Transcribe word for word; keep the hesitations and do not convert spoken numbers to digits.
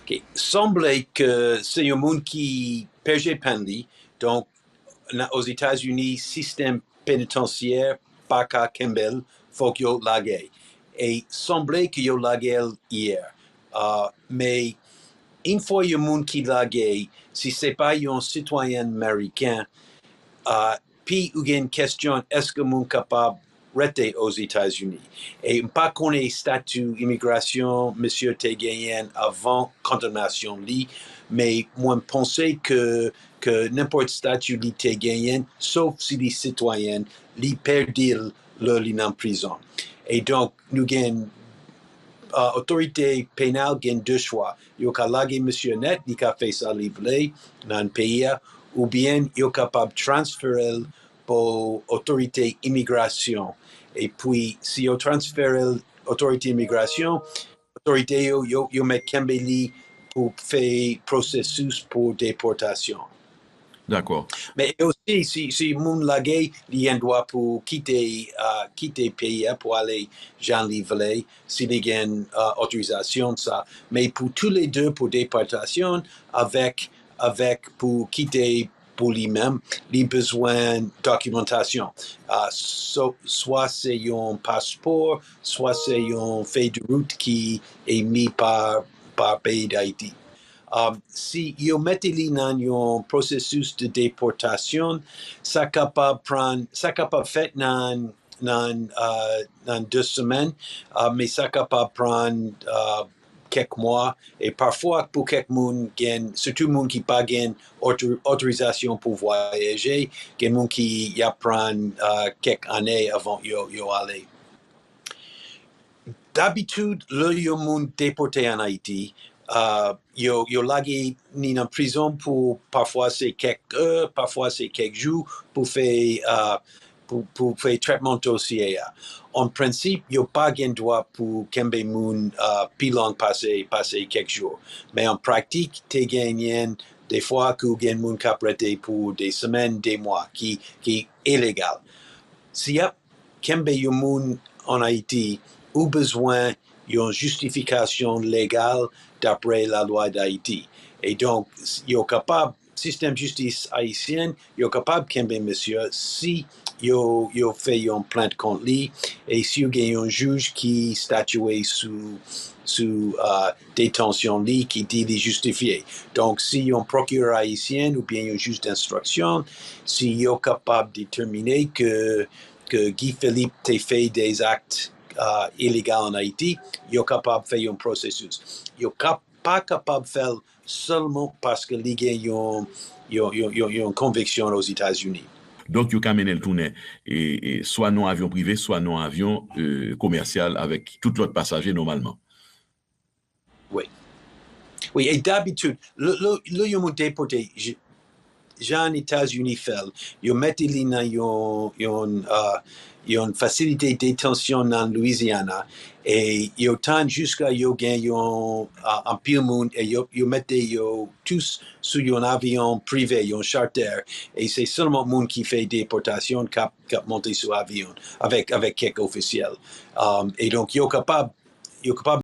Ok, sanble ke se yon moun ki pèje penn li, donk, nan, Ozetazini, sistèm penitansyè pa ka kenbe l, fòk yo lage. E sanble ke yo lage l yè. Uh, men, yon fwa yon moun ki lage, si se pa yon sitwayen meriken, uh, pi ou gen kèsyon, èske moun kapab rete Ozetazini? E m pa konnen estati imigrasyon misye te genyen avan kondanasyon li, men mwen panse ke, ke nenpòt estati li te genyen, sof si li sitwayen, li pèdi l lè li nan prizon. E donk, nou gen, uh, otorite penal gen de chwa. Yo ka lage misye nèt, li ka fè sa li vle nan peyi a, oubyen yo kapab transfere l pou otorite imigrasyon. Epi, si yo transfere l otorite imigrasyon, otorite yo, yo, yo mèt kenbe li pou fè pwosesis pou depòtasyon. Dakò. Men osi, si, si moun lage, li gen dwa pou kite, uh, kite peyi a pou ale jan li vle, si li gen, uh, otorizasyon sa. Men pou toulede, pou depòtasyon, avèk, avèk pou kite pou li menm, li bezwen dokimantasyon. Uh, so, swa se yon paspò, swa se yon fèy de wout ki emi pa, pa peyi Dayiti. Um, si yo mete li nan yon pwosesis de depòtasyon, sa kapab pran, sa kapab fèt nan, nan, uh, nan de semèn, uh, men sa kapab pran, uh, kèk mwa, e pafwa pou kèk moun gen, sitou moun ki pa gen oto-, otorizasyon pou vwayaje, gen moun ki y ap pran, uh, kèk ane avan yo, yo ale. Dabitid, lè yon moun depòte ann Ayiti, uh, yo, yo lage ni nan prizon pou pafwa se kèk è, pafwa se kèk jou pou fè, uh, pou, pou fè trètman dosye a. An prensip, yo pa gen dwa pou kenbe moun, uh, pi long pase, pase kèk jou. Men an pratik, te genyen defwa ke w gen moun k ap rete pou de semèn, de mwa, ki, ki ilegal. Si y ap kenbe yon moun ann Ayiti, ou bezwen yon jistifikasyon legal dapre lalwa Dayiti. E donk, yo kapab, sistèm jistis ayisyen, yo kapab kenbe misye si yo, yo fè yon plent kont li, e si yo gen yon jij ki statye sou, sou, uh, detansyon li ki di li jistifye. Donk, si yon pwokirè ayisyen oubyen yon jij denstriksyon, si yo kapab detèmine ke, ke Guy Philippe te fè de zak, uh, ilegal ann Ayiti, yo kapab fè yon pwosesis. Yo kap-, pa kapab fè l sèlman paske li gen yon, yon, yon, yon, yon konviksyon Ozetazini. Donk, yo ka mennen l tounen, e, e, swa nan yon avyon prive, swa nan yon avyon, e, komèsyal avèk tout lòt pasaje nòmalman. Wi. Wi, e dabitid, lè, lè, lè yon moun depòte, j-, jan Etazini fè l, yo mete li nan yon, yon, uh, yon fasilite detansyon nan Louisiana, e yo tann jiska yo gen yon, uh, anpil moun, e yo, yo mete yo tous sou yon avyon prive, yon charter, e se sèlman moun ki fè depòtasyon k ap, k ap monte sou avyon, avèk, avèk kèk ofisyèl. Um, e donk, yo kapab, yo kapab